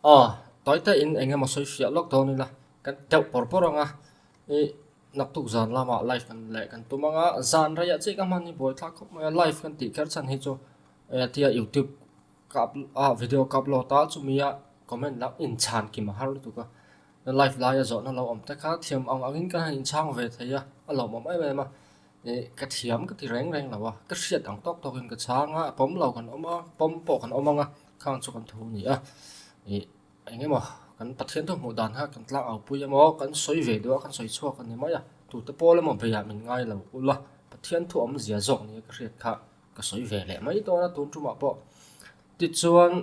Aw, tawite in eng emaw sawi fiah lawk dawn ila kan ti deuh pawr pawr ang a, ih naktuk zan lamah live kan leh kan tum ang a, zan reiah chiah ka hman hi buaithlak khawp mai a, live kan tih kher chhan hi chu tia youtube ka up a video ka upload a chumi a comment lam inchhan kim a har lutuk a, live laia zawhna lo awm te kha thiam ang angin ka han inchhang ve thei a, a lawmawm em em a. Ih ka thiam ka ti reng reng lo a, ka hriat ang tawk tawkin ka chhang a, pawm lo kan awm a, pawm pawh kan awm ang a, khang chu kan thu a ni a. Ih eng emaw kan Pathian thu hmuh dan kha kan tlang au pui emaw kan sawi ve duh a, kan sawi chhuak a ni mai a, tute pawl emaw beiah min ngai lo ula, Pathian thu awmzia zawk nia ka hriat kha ka sawi ve leh mai dawn a tun tumah pawh. Tichuan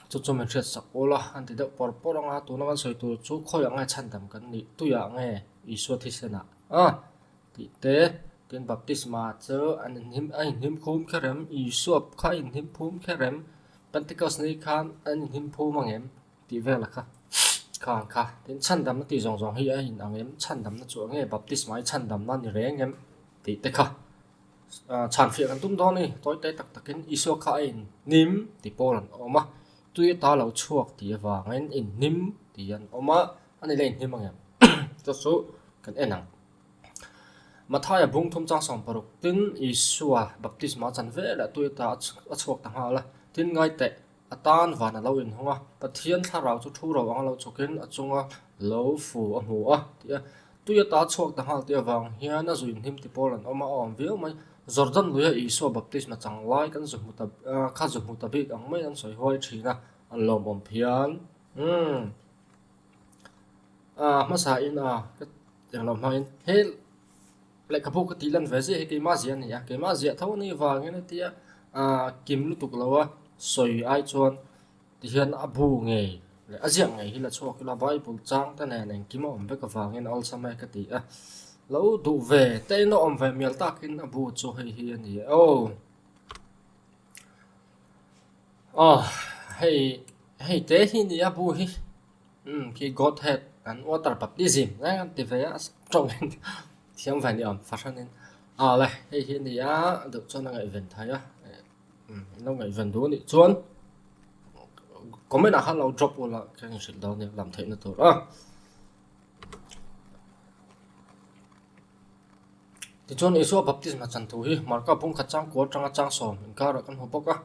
chu chu min hriat sak ula an ti deuh pawr pawr ang a, tuna kan sawi tur chu khawiah nge chhandam kan nih, tuiah nge Isua thisenah a. Tih te, tin baptisma chu an inhim a inhim phum kher em? Isua kha a inhim phum kher em? Pentecost ni khan an inhim phum ang em? Tih vel a kha kha ang kha. Tin chhandamna tih zawng zawng hi a in ang em? Chhandamna chu enge baptisma hi chhandamna a ni reng em? Tih te kha chhanfiah kan tum dawn a ni. Tawi te tak takin Isua kha a inhnim tih pawl an awm a, tui ata lo chhuak tih avangin inhnim tih an awm a, a ni la inhnim ang em? Chu chu kan en ang. Mathaia bung thum chang 60 tin Isua baptisma chan velah tui ata a chhuak ta nghal a, tin ngai teh a tan van a lo inhawng a, Pathian thlarau chu thu ro anga lo chhukin a chunga lo fu a hmu a ti a, tui ata a chhuak ta nghal tih avang hian a zuin hnim ti pawl an awm a, a awm viau mai. Jordan luia Isua baptisma chang lai kan zu hmu ta kha zu hmu ta bik ang mai an sawi huai thin a, an lawmawm phian. Umm. A hmasa in a ka englo hmangin he lehkhabu ka tih lan ve ziah hi keimah ziah a ni a keimah ziah tho a nih vangin hetia ah kim lutuk lo a sawi ai chuan tihian a bu ngei leh a ziak ngei hi la chhuak ila bible chang te nen engkim a awm vek avangin awlsam e ka ti a lo duh ve te in a awm ve mial takin a bu chu hei hi a ni aw. Aw hei hei te hi a ni a bu hi. Umm khi Godhead an water baptism reng an ti ve a tawng in thiam ve ni awm fahranin aw le hei hi a ni a duh chuan a ngaihven thei a umm in lo ngaihven duh a nih chuan comment ah khan lo drop ula ka inhrilh dawn nia lam theihna tur a. Tichuan Isua baptisma chan thu hi Marka bungkhat changkua atanga changsawm inkarah kan hmu bawk a,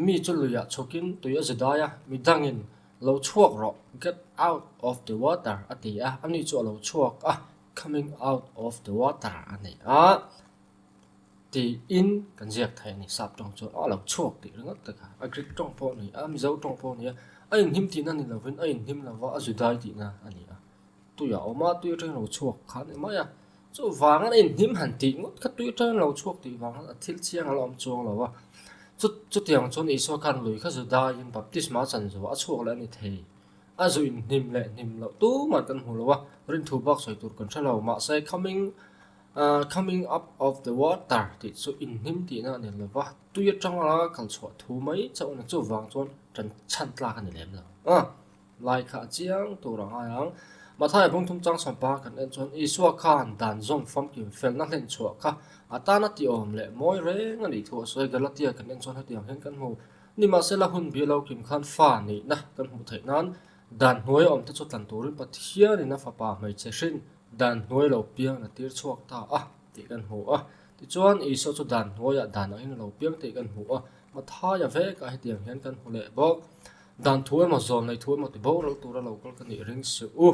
mi chu luiah chhukin tui a zi dai a, midangin Lo chhuak rawh, get out of the water, a ti a, ani chu a lo chhuak a, coming out of the water a ni a, tiin kan ziak thei a ni. Sap tawng chuan a lo chhuak tih ringawt te kha a Greek tawng pawh a ni a, Mizo tawng pawh a ni a, a inhim tihna ni lovin a inhim lova a zudai tihna a ni a. Tui a awm a, tui atangin lo chhuak kha a ni mai a. Chuvangin a inhnim han tih ngawt kha tui atangin lo chhuak tih vang khan a thil chiang a la awm chuang lo a. Chu chutiang chuan Isua khan lui kha Judaiin baptisma a chan zawh a chhuak leh a ni thei. A zu inhnim leh hnim loh tumah kan hmu lo a, rinthu bak sawi tur kan hre lo. Mahse coming coming up of the water tih chu inhnim tihna a ni lo va, tui atanga kal chhuah thu mai chauh a ni. Chuvang chuan tan chhan tlak a ni lem lo. Lai kha a chiang tur a ngai ang. Mathaia bungthum chang sawmpa kan en chuan Isua khan dan zawm famkim felna hlen chhuah kha a tana tiawm leh mawi reng a nih thu a sawi. Galatia kan en chuan hetiang hian kan hmu. Nimahsela hun bi lo kim khan fa nihna kan hmuh theih nan dan hnuai a awmte chu tlan turin Pathianin a fapa hmeichhe hrin dan hnuai lo piang a tir chhuak ta a tih kan hmu a. Tichuan Isua chu dan hnuaiah dan angin a lo piang tih kan hmu a. Mathaia vekah hetiang hian kan hmu leh bawk. Dan thu emaw zawn nei thu emaw ti boral tura lo kal ka nih ring suh u.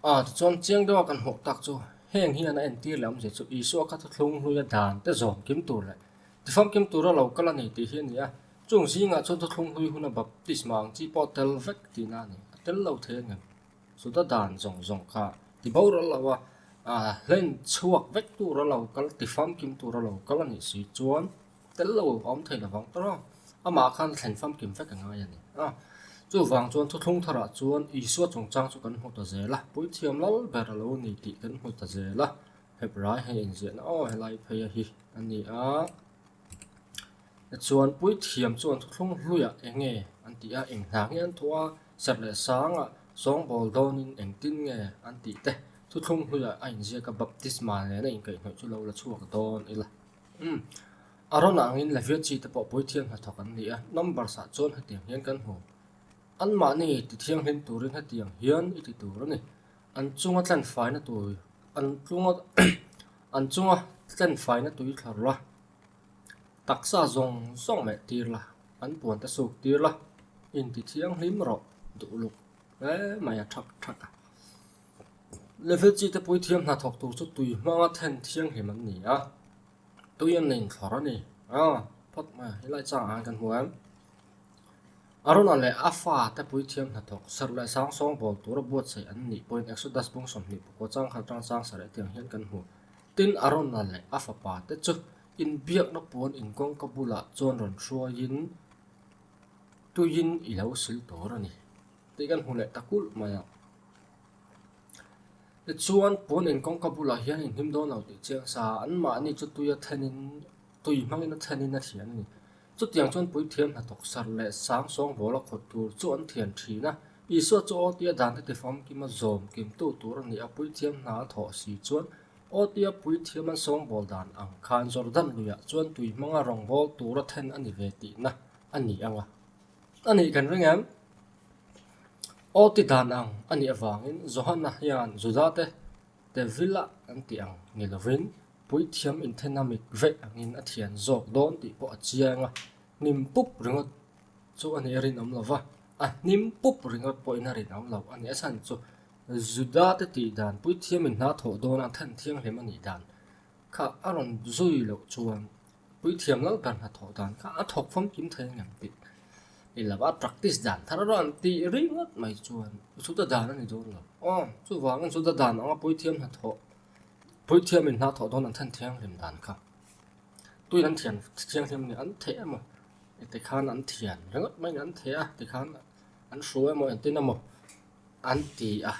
A tichuan chiang deuha kan hmuh tak chu heng hian a entir leh awmzia chu Isua kha thuthlung hluia dan te zawm kim tur leh tifamkim tura lo kal a ni tih hi a ni a. Chung zingah chuan thuthlung hlui huna baptisma ang chi pawh tel vek tihna a ni. A tel lo thei a ngem? Chuta dan zawng zawng kha ti boral lo a, hlen chhuak vek tura lo kal tifamkim tura lo kal a nih si chuan Tel lo a awm thei lovang ta rawh. Amah khan thlen famkim vek a ngai a ni. A, chuvang chuan thuthlung tharah chuan Isua chungchang chu kan hmu ta zel a, puithiam lal ber a lo ni tih kan hmu ta zel a. Hebrai hei inziahna aw helai phei a hi a ni a. Tichuan puithiam chuan thuthlung hluiah eng nge an tih a, eng hna nge an thawh a, serh leh sangah sawngbawl dawnin engtin nge an tih te thuthlung hluiah a inziak a, baptisma nena inkaihhnawih chu lo la chhuak dawn ila. Umm. Arona angin Levia chi te pawh puithiam hnathawk an ni a, Numbers ah chuan hetiang hian kan hmu. Anmahni ti thianghlim turin hetiang hian i ti tur a ni. An chunga tlenfaina tui an tlunga an chunga tlenfaina tui thlar la, taksa zawng zawng meh tir la, an puan te suk tir la, inti thianghlim rawh duh luk hle mai a thak thak a. Level chi te puithiam hnathawk tur chu tui hmanga then thianghlim an ni a, tui an la inthlawr a ni. Aw phawt mai a, helai changah hian kan hmu em? Arona leh a fate puithiam hnathawk serh leh sang sawngbawl tura buatsaih an nih pawhin Exodus bung 20 pakua chang khat atang chang sarih tiang hian kan hmu. Tin, Arona leh a fapate chu inbiakna puan inkawngka bulah chuan rawn hruaiin tuiin i lo sil tur a ni tih kan hmu leh ta kulh mai a. Tichuan, puan inkawngka bulah hian inhnim dawn lo tih chiang sa, anmahni chu tuia thenin tui hmangin a thenin a thian a ni. Chutiang chuan puithiam hnathawk sar leh sang sawngbawl a khawt tur chu an thian thin a. Isua chu aw tia dante tifamkima zawm kimtu tur a ni a, puithiam hna a thawh si chuan aw tia puithiam an sawngbawl dan ang khan Jordan luiah chuan tui hmanga rawngbâwl tura then a ni ve tihna a ni ang a. A nih kan ring em? Aw ti dan ang a nih avangin Johana hian Judate Tevila an tih ang ni lovin Puithiam inthena mit veih angin a thian zawk dawn tih pawh a chiang a, hnim pup ringawt chu a nih a rinawm lo va, a hnim pup ringawt pawhin a rinawm lo a ni. A chhan chu Juda te tih dan Puithiam in hna thawh dawna a then thianghlim a nih dan kha a rawn zui loh chuan Puithiam lal ber hna thawh dan kha a thawk famkim thei ang em tih ni lo a practice dan thar a rawn tih ringawt mai chuan Juda dan a ni dawn lo. Aw, chuvangin Juda dan anga Puithiam hna thawh Puithiamin hna thawh dawn an then thianghlim dan kha. Tuin an thian thianghlim a ni, an theh emaw tikhan an thian ringawt mai an theh a, tikhan an hru emaw engtin emaw an ti a,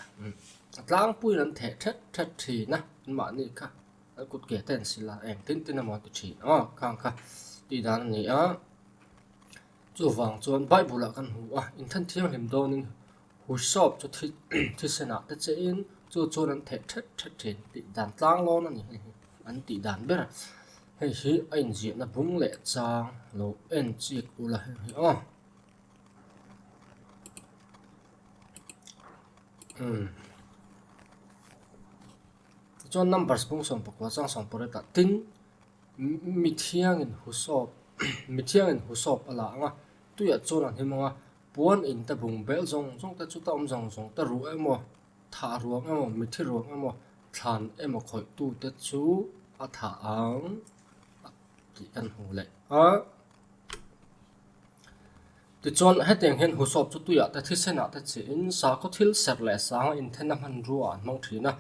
a tlangpuiin an theh thet thet thin a, anmahni kha an kut ke te an sil a, engtin tin emaw an ti thin a, khang kha tih dan a ni a. Chuvang chuan Bible ah kan hmu a, inthen thianghlim dawnin Huisawp chu thi thisenah te chein chu chuan an theh thet thet thin tih dan tlang lawn a ni hei hi an tih dan ber a, hei hi a inziahna bung leh chang lo en chik ula hei hi aw. Umm tichuan numbers bung 14 chang 18 ah tin mithiangin husawp mithiangin husawp a la ang a tuiah chuan a hnim ang a. Puan in te bung bel zawng zawng te chuta awm zawng zawng te ruh emaw, thah ruang emaw, mithi ruang emaw, thlan emaw khawih tu te chu a thah ang tih kan hmu leh a. Tichuan hetiang hian husawp chu tuiah te thisenah te chiahin sakhaw thil serh leh sanga inthenna hmanrua an hmang thin a.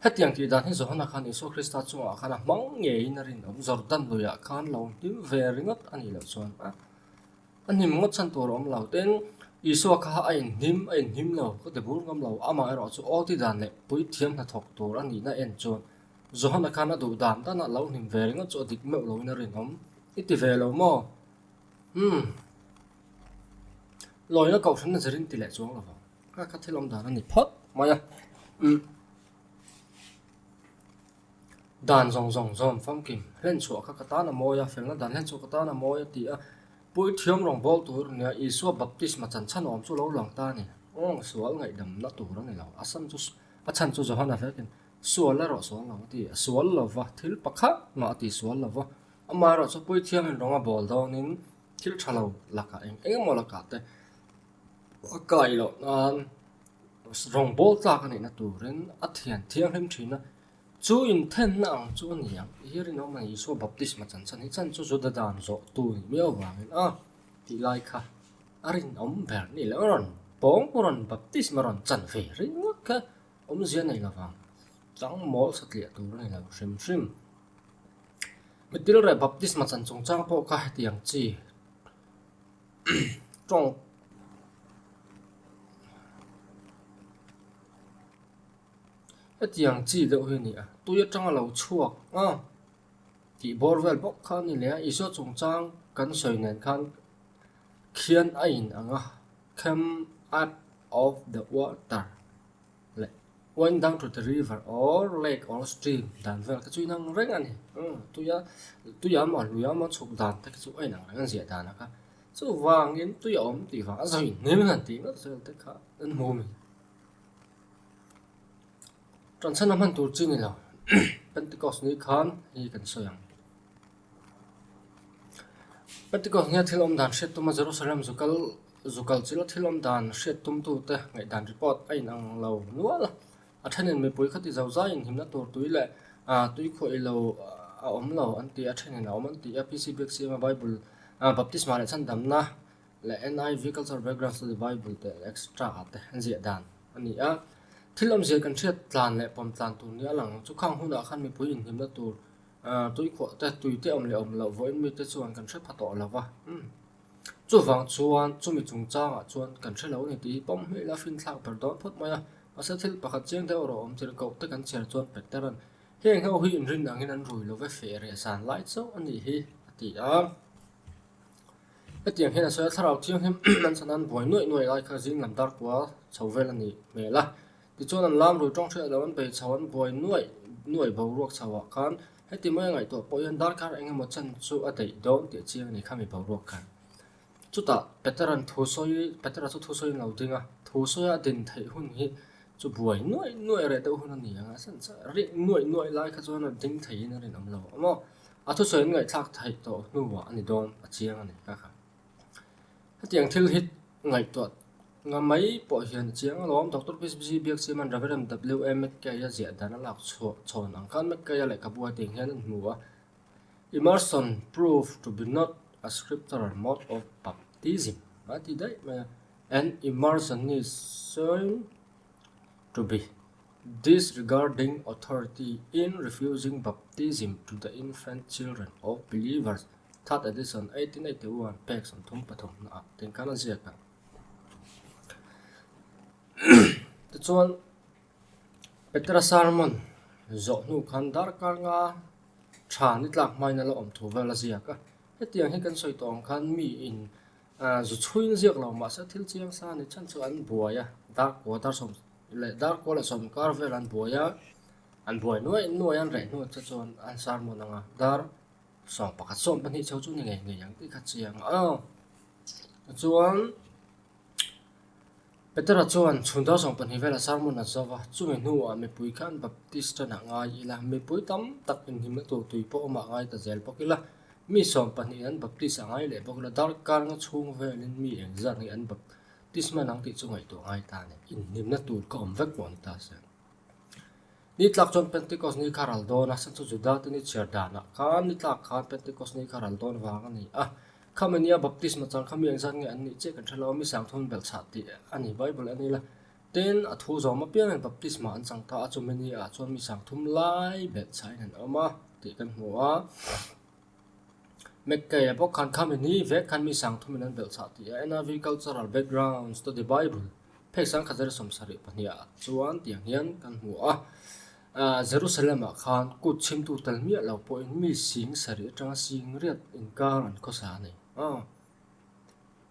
Hetiang tih dan hi Johana khan Isua Krista chungah khan a hmang ngeiin a rinawm Jordan luiah khan lo hlim ve ringawt a nih loh chuan a. A hnim ngawt chhan tur a awm lo. Tin, Isua kha a inhnim, a inhnim lo, ka ti bur ngam lo. Amah erawh chu aw ti dan leh puithiam hnathawk tur a nihna en chuan Johana khan a duh dan dan a lo hnim ve ringawt chu a dik meuh loin a rinawm. I ti ve lo maw? Umm. Lawina kohhran a zirin ti leh chuang lo vang. Kha kha thil awm dan a ni phawt mai a. Umm. Dan zawng zawng zawm famkim hlenchhuah kha ka tan a mawi a, felna dan hlenchhuah ka tan a mawi a ti a, Puithiam rawngbâwl tur nia Isua baptisma chan chhan awm chu lo lang ta a ni. Aw, sual ngaihdamna tur a ni lo. A san chu, a chhan chu Johana vekin, Sual erawh sual lo a ti. A sual lo va, thil pakhat mah a ti sual lo va. Amaherawh chu Puithiamin rawng a bâwl dâwnin thil ṭha lo lakah eng eng emaw lakah te a kai loh nân rawngbâwl tlâk a nihna turin a thian thianghlim ṭhin a. Chu inthenna ang chu a ni ang tih hi rinawm a ni. Isua baptisma chan chhan hi chan chu Juda dan zawh tu ni miau avangin a tih lai kha a rinawm ber ni lo. A rawn pawng rawn baptisma rawn chan ve ringawt kha awmzia nei lo vang. Chang mawl satliah tur a ni lo hrim hrim. Mitilreh baptisma chan chungchang pawh kha hetiang chi tawng. Hetiang chi deuh hi a ni a, tui atanga lo chhuak a tih bawr vel bawk kha a ni leh a, Isua chungchang kan sawi nen khan khian a in ang a, came out of the water leh. Went down to the river or lake or stream dan vel kha chu inang reng a ni. Umm tuia tuia maw luia maw chhuk dan te kha chu a inang reng a ziah dan a kha. Chuvangin tui a awm tih vang a zawi hnim han tih ngawt zel te kha an hmu mai. Ṭanchhan a hman tur chi ni lo Pentecost ni khan hei kan sawi ang. Pentecost nia thil awm dan hriat tuma Jerusalem zu kal zu kal chila thil awm dan hriat tumtute ngaihdan report a inang lo nual a. A thenin mipui khati zo zaiin himna tur tui leh tui khuah ilo a awm lo an ti a, thenin a awm an ti a. PC Biaksiama Bible Baptisma leh Chhandamna leh NIV Cultural Background Study Bible te extra ah te an ziah dan a ni a. Thil awmzia kan hriat tlan leh pawm tlan tur nia lang chu khang hunah khan mipui inhimna tur tui khuah te, tui te awm leh awm loh vawiin mite chuan kan hre pha tawh lo va. Chuvang chuan chumi chungchangah chuan kan hre lo a ni tih hi pawm hmel a finthlak ber dawn phawt mai a. Mahse thil pakhat chiang deuh erawh awm tir koh te kan chhiar chuan Petera'n heng ho hi inrin angin an rui lo ve feh reh zan lai chauh a nih hi a ti a. Hetiang hian a sawi a, Thlarau Thianghlim an chhan an buai nuaih nuaih lai kha zing lam dar kua chho vel a nih hmel a. Tichuan an lam rui tawng hriat lo an bei chho an buai nuaih nuaih boruak chho ah khan heti mai a ngaihtuah pawh hian darkar eng emaw chan chu a daih dawn tih a chiang a ni kha mi boruak khan. Chutah Petera'n thu sawi Petera chu thu sawiin lo ding a, thu sawia a din theih hun hi chu buai nuaih nuaih reh deuh hun a ni ang a, rih nuaih nuaih lai kha chuan a ding theiin a rinawm lo a maw. A thusawi an ngaihthlak theih tawh hnuah a ni dawn a chiang a ni ka kha. Hetiang thil hi ngaihtuah nga mai pawh hian a chiang alawm. Doctor PCBC Biaksima'n Rev. WA McKay-a ziah dan a lak chhuah chhawn ang khan McKay-a lehkhabu a tiang hian an hmu a, Immersion proved to be not a scriptural mode of baptism a ti daih mai a, and immersion is shown to be Disregarding authority in refusing baptism to the infant children of believers, Third edition, 1881, pek 33 na ah tin khan a ziak a. Tichuan, Petera sermon zawh hnu khan darkar nga tha ni tlak hmain a la awm thu vel a ziak a. Hetiang hi kan sawi tawh ang khan mi in zu chhuiin ziak lo mahse thil chiang sa ni chhan chu an buai a, darkua dar sawm leh darkawl leh sawmkar vel an buai a, an buai nuai nuai a, an reh hnuah te chuan an sermon ang a, dar 11 12 chho chu ni ngei ngei ang tih kha chiang a, tichuan Petera chuan chhun dar 12 velah sermon a zo va, chumi hnuah mipui khan Baptist tanah ngai ila, mipui tam tak inhimna tur tui pawh awmah ngai ta zel bawk ila, mi 12 an Baptist a ngai leh bawk ila, darkar nga chhung velin mi engzat nge an Baptist Tisman ang tih chu ngaihtuah ngai ta a ni. Inhlimna tur ka awm vek pawh a ni ta se. Ni tlak chuan Pentecost ni kha ral dawn a, chhan chu Juda te ni chhiar danah khan ni tlak khan Pentecost ni kha ral dawn vang a ni a. Khami nia baptisma chang kha mi engzat nge an nih chiah kan hre lo a, mi sangthum belh chhah tih a ni Bible en ila. Tin, a thu zawm apiangin baptisma an chang ta a, chumi ni ah chuan mi sangthum lai belh chhahin an awm a tih kan hmu a. Mckay-a bawk khan khami ni vek khan mi sangthumin an belh chah tih a en a, V Cultural Background Study Bible phei sangkhat zir 72 ah chuan tiang hian kan hmu a. Jerusalem-ah khan kut chhimtu tel miah lo pawhin mi sing sarih atanga sing riat inkar an khawsa a ni.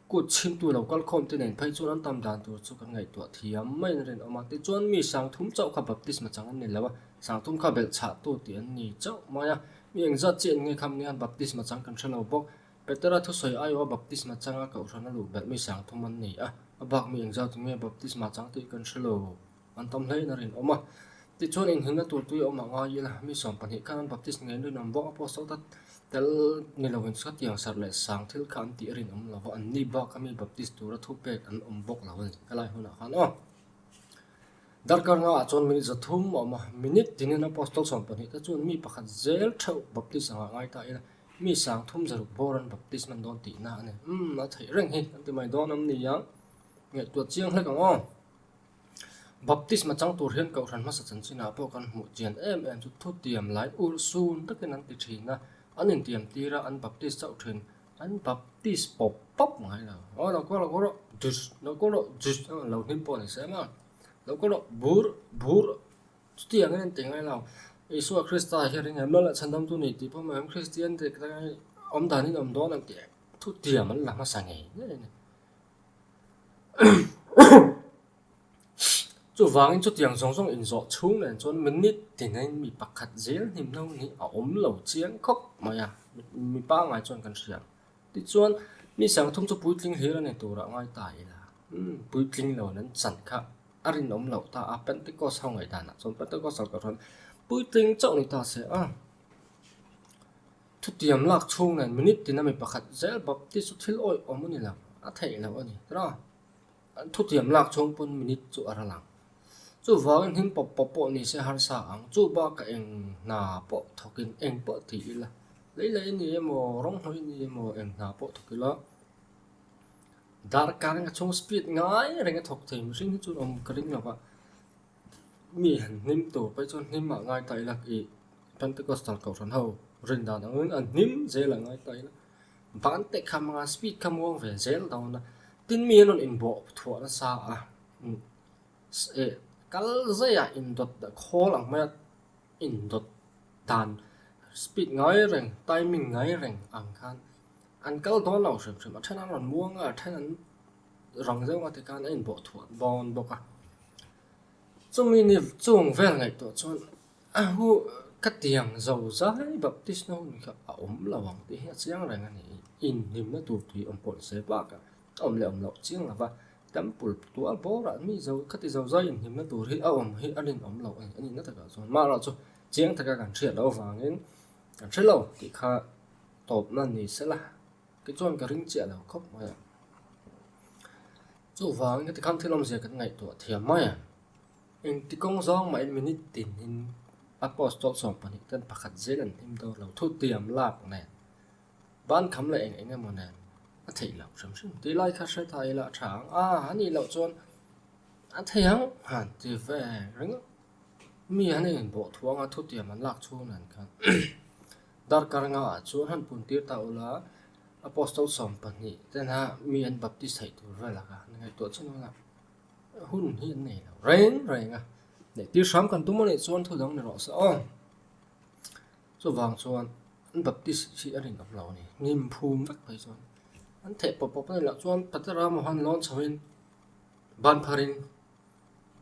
Kut chhimtu lo kal khawm te nen phei chuan an tam dan tur chu kan ngaihtuah thiam maiin a rinawm a. Tichuan mi sangthum chauh kha baptisma chang an ni lo a, sangthum kha belh chhahtu tih an ni chauh mai a. Mi engzat chiah in nge kham nia baptisma chang kan hre lo bawk. Petera thusawi aiawha baptisma changa kohhran a luh belh mi sangthum an ni a, a bak mi engzat nge baptisma chang tih kan hre lo. An tam hlein a rinawm a. Tichuan inhimna tur tui a awm ah ngai ila, mi 12 khan an Baptist ngei an rinawm bawk a, Apostle ta tel ni lovin chutiang serh leh sang thil kha an tih a rinawm lo va, anni bak a mi Baptist tura thu pek an awm bawk lo a ni. Helai hunah khan aw. Darkar nga ah chuan minute 300 a awm a, minute tinin Apostle 12 te chuan mi pakhat zel theuh Baptist angah ngai ta ila, mi 30 zaruk bawr an Baptist hman dawn tihna a ni. Umm, a theih reng hi kan ti mai dawn am ni ang. Ngaihtuah chiang hlek ang aw. Baptisma chang tur hian Kohhran hmasa chanchinah pawh kan hmuh chian em em chu thutiam lai urh sun takin an ti thin a, an intiam tir a, an baptist chauh thin, an baptist pawp pawp ngai lo. Aw lo kawr lo kawr rawh, jus, lo kawr rawh, jus, lo hnim pawh ni se maw, lo kawr rawh, bur, bur, chutiangin an ti ngai lo. Isua Krista hi a ring em, Lal ah chhandamtu ni tih pawh mai awm, Kristian te awm danin awm dawn ang tih thutiam an la hmasa ngei ngei a ni. Chuvangin chutiang zawng zawng inzawh chhung nen chuan minute tinain mi pakhat zel hnimna hun hi a awm lo chiang khawp mai a, mi pangngai chuan kan hria. Tichuan, mi sangthum chu puitling hlir a ni turah ngai ta ila, umm puitling lo an chan kha a rinawm loh ta a, Pentecost ho ngaihdanah chuan Pentecostal kohhran puitling chauh ni ta se a. Thutiam lak chhung nen minute tina mi pakhat zel Baptist chu thil awih awm a ni lo, a theih loh a ni. Tira, thutiam lak chhung pawn minute chu a ral ang. Chuvangin hnim pawp pawp pawh ni se harsa ang, chu bakah eng hna pawh thawkin eng pawh ti ila, lei lei a ni emaw, rawng hnawih a ni emaw eng hna pawh thawk ila, darkar eng a chhung speed ngai reng a thawk thei mihring hi chu awm ka ring lo va. Mi han hnim tur pawh chuan hnim ah ngai ta ila ih Pentecostal kohhran ho rin dan angin an hnim zel ah ngai ta ila ban te kha hmanga speed kha muang ve zel dawn a tin mi an rawn inbawh thuah nasa a eh kal zaiah indawt khawl ang maia indawt dan speed ngai reng timing ngai reng ang khan an kal dawn lo hrim hrim a then an rawn muang a a then an Rang deuh a tikhan a inbawh thuah dawn bawk a. Chumi ni chung vel ngaihtuah chuan a hu ka tiang zo zai baptisma hun kha a awm lo ang tih hi a chiang reng a ni. Inhlimna tur tui awm pawh se bakah a awm leh awm loh chiang lo va, temple tual bawrah mi zo khati zo zai inhlimna tur hi a awm hi a rinawm loh a ni. A nihna takah chuan mahrawh chu chiang taka kan hriat loh avangin kan hre lo tih kha tawpna ni sela. Tichuan ka ring chiah lo khawp mai a. Chuvangin heti khan thil awmzia kan ngaihtuah thiam mai a. Engti kawng zawng mahin minute tinin Apostol 12 ten pakhat zel an hlim dawn lo, thutiam lak nen, ban kham leh eng eng emaw nen a theih loh hrim hrim. Tih lai kha hre ta ila a tha ang a, a nih loh chuan a thei ang han ti ve ringawt. Mi han inbawh thuang a, thutiam an lak chhung nen khan. Darkar ngaah chuan han pun tir ta ula, Apostol 12 tena mi an baptist theih tur vel aka an ngaihtuah chin ula, hun hi an nei lo reng reng a. Neih tir hram kan tum a nih chuan thu dang ni rawh se aw. Chuvang chuan an baptist hi a rinawm lo a ni. Hnim phum vek phei chuan an theh pawp pawp a nih loh chuan Patera Mohan lawn chhoin ban pharin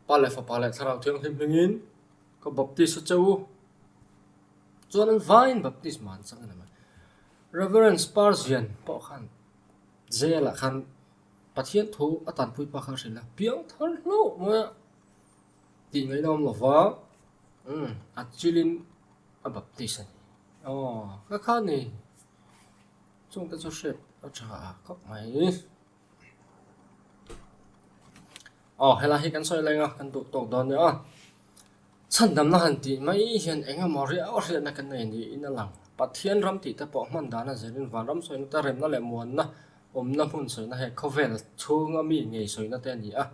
Pa leh Fapa leh Thlarau Thianghlim hmingin ka baptist a che u. Chuan an vaiin baptisma an chang a ni mai. Reverend Spurgeon pawh khan jail ah khan Pathian thu a tanpui pa kha a hrilh a, piang thar hlauh mai a tih ngaihna awm lo va, umm a chilin a baptist a ni. Aw ka kha ni, chungte chu hriat a tha khawp mai. Aw helai hi kan sawi leng a, kan duh tawk dawn nia. Chhandamna han tih mai hian eng emaw riau hriatna kan nei niin a lang. Pathian ram tih te pawh hman dana zirin vanram sawina te remna leh muanna awmna hmun sawina he khawvel chhunga mi ngei sawina te a ni a.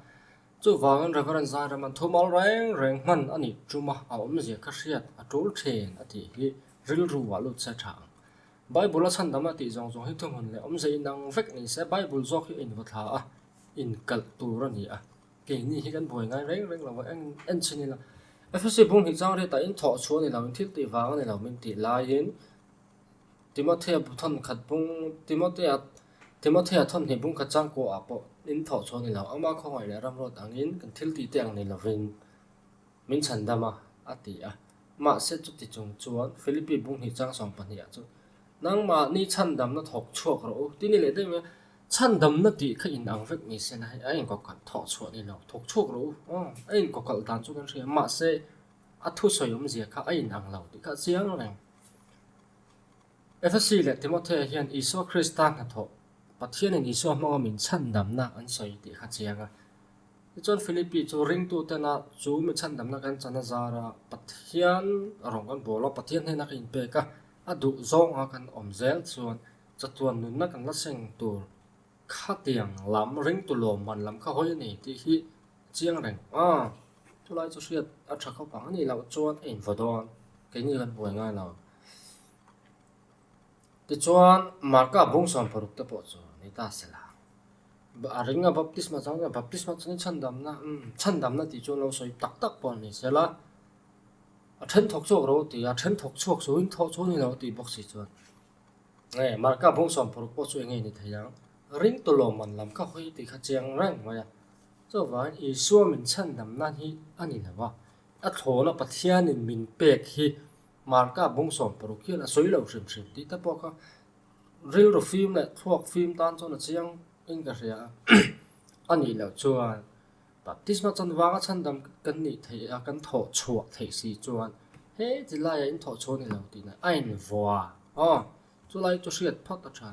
Chuvangin Reverend Zairaman thumal reng reng hman a nih tuma a awmzia kha hriat a tul thin a tih hi rilru ah lut se tha ang. Bible a chhandamna tih zawng zawng hi thuhmun leh awmze inang vek ni se Bible zawk hi a invaw thla a, inkalh tur a ni a. Keini hi kan buai ngai reng reng lo a, en en chhin ila. Efesi bung hnih chang riatah in thawh chhuah a ni lo, in thil tih vang a ni lo min tih laiin Timothea bu thawn khat bung Timothea Timothea thawn hnih bung khat chang kuahah pawh in thawh chhuah a ni lo, ama khawngaih leh ramruat angin kan thil tih te ang ni lovin min chhan dam a, a ti a. Mahse chuti chung chuan Philippi bung hnih chang 12 ah chuan Nangmahni chhandamna thawk chhuak rawh u. Tini leh daih mai a, chhandamna tih kha in ang vek ni se la hei a inkawkalh thawh chhuah ni lo, thawk chhuak rawh u. Aw, a inkawkalh dan chu kan hria, mahse a thusawi awmzia kha a inang lo tih kha a chiang reng. Efesi leh Timothea hian Isua Krista hnathawh, Pathianin Isua hmanga min chhandamna an sawi tih kha chiang a. Tichuan Philippi chu ringtutena chu mi chhandamna kan chan a zar a, Pathian rawng kan bawl a, Pathian hnena kan inpek a, A duh zawnga kan awm zel chuan chatuan nunna kan la seng tur khatiang lam ringtu lawmman lam kha hawi a ni tih hi a chiang reng a, chulai chu hriat a tha khawp ang a nih loh chuan a invaw dawn, keini kan buai ngai lo. Tichuan Marka bung 60 te pawh chu ni ta se la, a ringa baptisma chang chuan baptisma chu ni chhandamna, umm chhandamna tih chu an lo sawi tak tak pawh ni se la, A then thawk chhuak ro ti a, then thawk chhuak chu in thawh chu ni lo tih bawk si chuan nge Marka bung 60 pawh chu eng nge ni thei ang? Ringtu lawmman lam kha hawi tih kha chiang reng mai a. Chuvangin Isua min chhandamna hi a ni lo a, a thlawna Pathianin min pek hi Marka bung 60 hian a sawi lo hrim hrim tih te pawh kha rilru fim leh thluak fim tan chuan a chiang in ka hria a. A nih loh chuan Baptisma chan vanga chhandam kan nih theih a, kan thawh chhuah theih si chuan he ti laiah in thawh chhuah a ni lo tih na a invuah aw. Chulai chu hriat phawt a tha.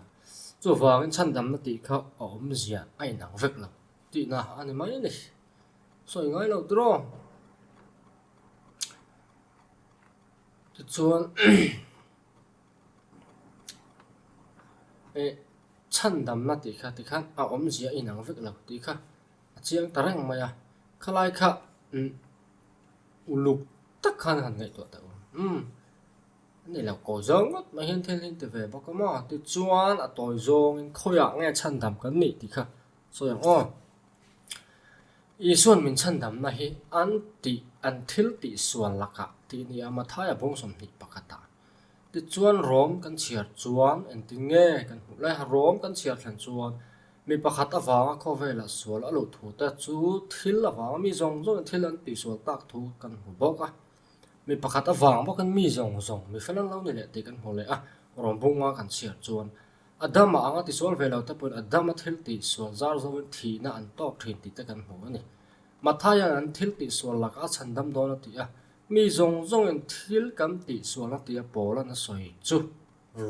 Chuvangin chhandamna tih kha a awmzia a inang vek lo tihna a ni mai a ni. Sawi ngai lo tiraw? Tichuan eh chhandamna tih kha tikhan a awmzia a inang vek lo tih kha a chiang ta reng mai a. Khalai kha umm uluk tak khan han ngaihtuah teh u. Umm. A ni lo, kawi zawng ngawt mai hian thil hi ti ve bawk a maw? Tichuan a tawi zawngin khawiah nge chhandam kan nih tih kha sawi ang aw. Isuan min chhandamna hi an tih, an thil tih sual lakah tih a ni a, Mathaia bawng 20 pakhatah. Tichuan Rom kan chhiar chuan engtin nge kan hmuh le? Rom kan chhiar thlen chuan mi pakhat avanga khawvelah sual a luh thu te chu thil avanga mi zawng zawngin thil an tihsual tak thu kan hmu bawk a. Mi pakhat avang bawkin mi zawng zawng mi fel an lo ni leh tih kan hmu leh a, rawn bunga kan chhiar chuan Adama anga tisual ve lo te pawhin Adama thil tihsual zar zawin thihna an tawk thin tih te kan hmu a ni. Matthaia'n an thil tihsual lakah a chhandam dawn a ti a, mi zawng zawngin thil kan tihsualna tia Paula'n a sawi chu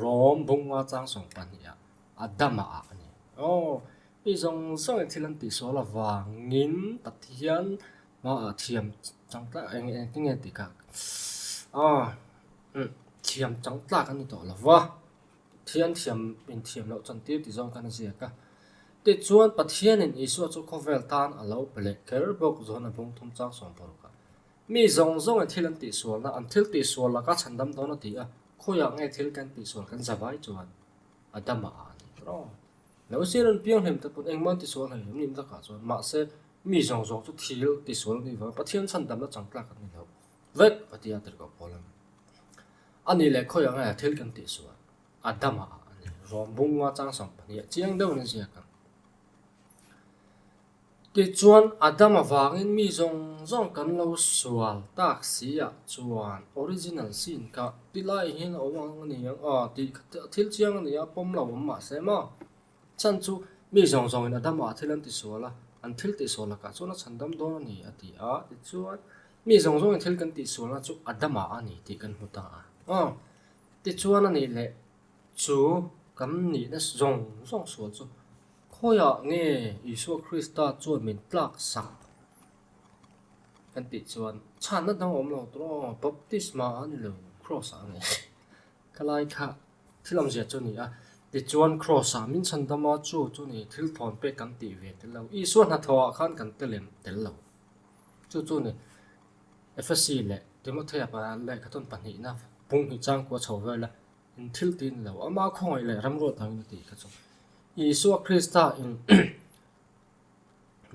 Rom bunga chang 12 ah Adama ah a ni. Aw, mi zawng zawngin thil an tihsual avangin Pathian Hmaah thiam chang tlak eng engtin nge tih kha aw umm thiam chang tlak a ni tawh lo va, Pathian thiam inthiam loh chan tir tih zawng khan a ziak a. Tichuan Pathianin Isua chu khawvel tan a lo pe leh kher bawk zawn a bung thum chang 60 ah. Mi zawng zawngin thil an tihsualna an thil tihsual laka chhandam dawn a ti a, khawiah nge thil kan tihsual kan za vai chuan Adama ah a ni tawh. Lo sir an piang hlim te pawn engmah an tisual hlei lo nim takah chuan mahse mi zawng zawng chu thil tisual an nih vang Pathian chhandamna chang tlak an ni lo vek a ti a tirhkoh pawl an a nih leh khawiah nge thil kan tihsual Adama ah a ni rawm bunga chang 12 ah chiang deuhin a ziak ang. Tichuan Adama vangin mi zawng zawng kan lo sual tak si ah chuan original sin kha ti lai hian a awm ang a ni ang a tih kha thil chiang a ni a pawm lo awm mahse maw chhan chu mi zawng zawngin Adama ah thil an ti sual a an thil tih sual lakah chuan a chhandam dawn a ni a ti a tichuan mi zawng zawngin thil kan tih sualna chu Adama a ni tih kan hmu ta a aw tichuan a nih leh chu kan nihna zawng zawng sual chu Khawiah nge Isua Krista chuan min tlak sak kan tih chuan chhanna dang a awm lo tur aw, baptisma a ni lo, cross ah a ni. Khalai kha thil awmzia chu a ni a, tichuan cross ah min chhandam a, chu chu ni thil thawn pek kan tih ve tel lo, Isua hnathawh ah khan kan tel em tel lo. Chu chu ni Efesi leh Timothea lehkhathawn pahnihna pung hnih changkua chho vel a. In thil ti ni lo, ama khawngaih leh ramruat angin a tih kha chu Isua Krista in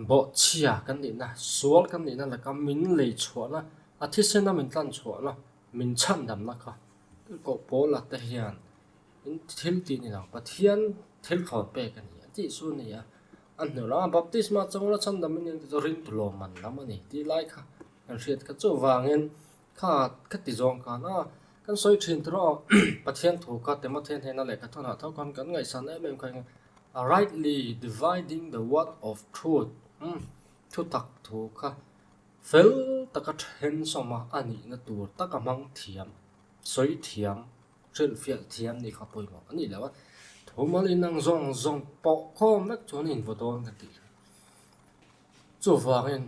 bawhchhia kan nihna, sual kan nihna laka min lei chhuahna, a thisena min tlan chhuahna, min chhandamna kha koh Paula te hian in thil ti ni lo, Pathian thil thlawn pek a ni a tih chu a ni a. A hnu lamah baptisma chungla chhandam in chu ringtu lawmman lam a ni tih lai kha kan hriat kha chuvangin Kha ka ti zawng khan a, kan sawi thin tur aw, Pathian thu kha Timothea hnena lehkha thawnah tho khan kan ngaihsan em em kha eng rightly dividing the word of truth umm thu tak thu kha fel taka then sawma a nihna tur taka hmang thiam, sawi thiam, hrilhfiah thiam nih kha pawimawh a nih loh a, thu mal inang zawng zawng pawh khawm vek chuan a invaw dawn ka tih kha. Chuvangin.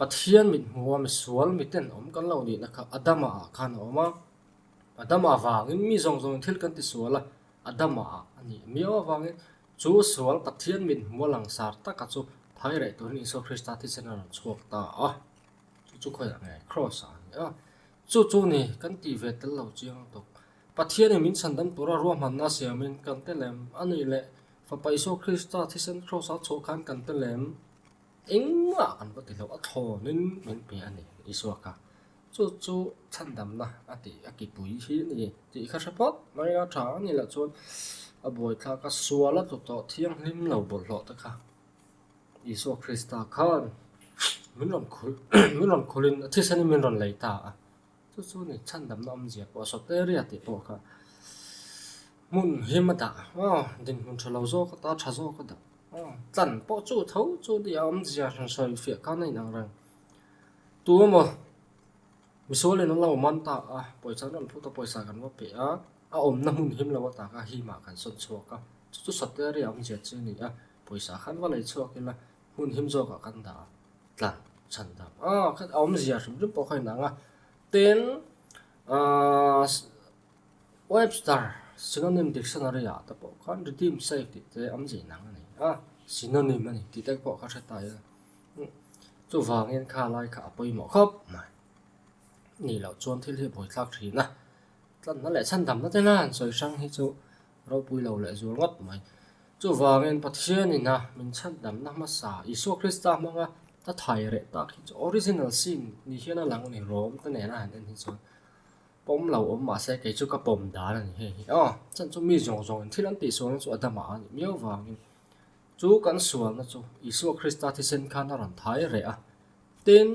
Pathian mit hmuha misual miten awm kan lo nihna kha Adama ah khan a awm a, Adama avangin mi zawng zawngin thil kan tisual a, Adama ah a nih miau avangin chu sual Pathian mit hmuha langsar taka chu phai reh turin Isua Krista thisen a rawn chhuak ta a, chu chu khawiah nge Kraws ah a ni a, chu chu ni kan tih ve tel lo chiang tawk. Pathianin min chhandam tura ruahmanna siamin kan tel em? A nih leh Fapa Isua Krista thisen Kraws ah chhuah khan kan tel em? Engmah kan va ti lo, a thlawnin min pe a ni Isua kha. Chu chu chhandamna a tih a kipui hi a ni tih kha hre phawt mai a, tha a ni lah chuan a buaithlak a, sual a tlu tawh thianghlim lo bawlhhlawh te kha. Isua Krista khan min rawn khul min rawn khulin a thisenin min rawn lei ta a. Chu chu ni chhandamna awmzia pawh Soteria tih pawh kha hmun him a dah aw dinhmun tha lo zawk ata tha zawk a dah aw tlan pawh chu tho chu ni a awmzia hran sawi fiah khan a inang reng. Tu emaw misualin an lo man ta a pawisa an rawn phut a pawisa kan va pe a a awmna hmun him lo ataka himah kan sawn chhuak a chu chu Soteria awmzia chu a ni a pawisa khan va lei chhuak ila hmun him zawkah kan dah a. Tlan chhan dam a khat a awmzia hrim hrim pawh kha inang a tin ahh Webster synonym dictionary ah te pawh khan redeem save tih te awmzia inang a ni a synonym a ni tih te pawh kha hre ta ila chuvangin kha lai kha a pawimawh khawp mai nih loh chuan thil hi a buaithlak thin a tlanna leh chhan damna te nan sawi hrang hi chu Ropui lo leh zual ngawt mai. Chuvangin Pathianin a min chhandamna hmasa Isua Krista hmanga a thai reh tak hi chu original sin ni hian a lang a ni. Rom te nena han en hi chuan pawm lo awm mahse kei chu ka pawm dan a ni hei hi. Aw, chan chu mi zawng zawngin thil an tihsualna chu Adama a nih miau vangin chu kan sualna chu Isua Krista thisen khan a rawn thai reh a. Tin,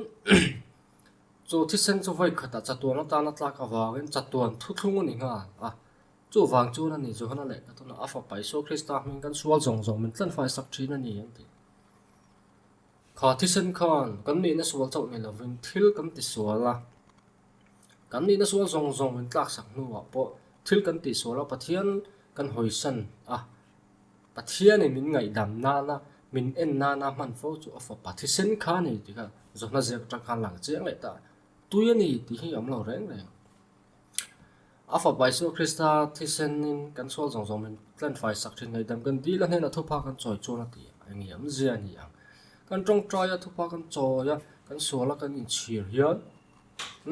chu thisen chu vawi khatah chatuan atana tlak avangin chatuan thuthlung a ni nghal a. Chuvang chuan a ni Johana leh ka tuna a fapa Isua Krista hming kan sual zawng zawng min tlanfai sak thin a ni an ti. Kha thisen khan kan nihna sual chauh ni lovin thil kan ti sual a, kan nihna sual zawng zawng min tlak sak hnuah pawh thil kan tih sual a Pathian kan hawisan a, Pathianin min ngaihdam nana min en nana hman fo chu a fapa thisen kha a ni tih kha Johana ziak atang khan lang chiang leh ta a, tui a ni tih hi a awm lo reng reng. A fapa Isua Krista thisenin kan sual zawng zawng min tlenfai sak thin ngaihdam kan dil a hnenah thupha kan chawi chuan a ti a, eng nge awmzia a ni ang? Kan tawngtai a thupha kan chawi a, kan sual a kan inchhir hian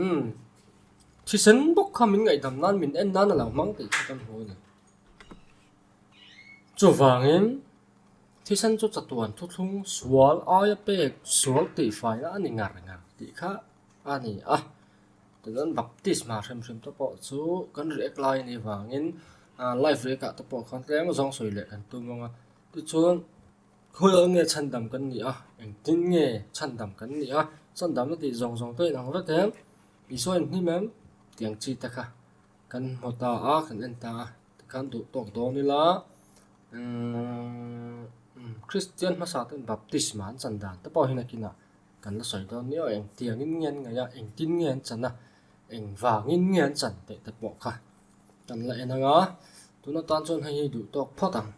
umm thisen bawk kha min ngaihdam nan min en nan a lo hmang tih kha kan hmu a ni. Chuvangin thisen chu chatuan thuthlung sual aia pek sual tihfaina a ni ngar ngar tih kha a ni a. Tichuan baptisma hrim hrim te pawh chu kan react lai a nih vangin live react ah te pawh khan tlem zawng sawi leh kan tum ang a tichuan khawiah nge chhandam kan nih a engtin nge chhandam kan nih a chhandamna tih zawng zawng te inang vek em Isua in hnim em tih ang chi te kha kan hmu ta a kan en ta a tikhan duh tawk dawn ila umm Kristian hmasa ten baptisma an chan dan te pawh hi nakinah Kan la sawi dawn nia, engtiangin nge an ngaih a, engtin nge an chan a, engvangin nge an chan teh te pawh kha kan la en ang a, tun atan chuan hei hi duh tawk phawt ang.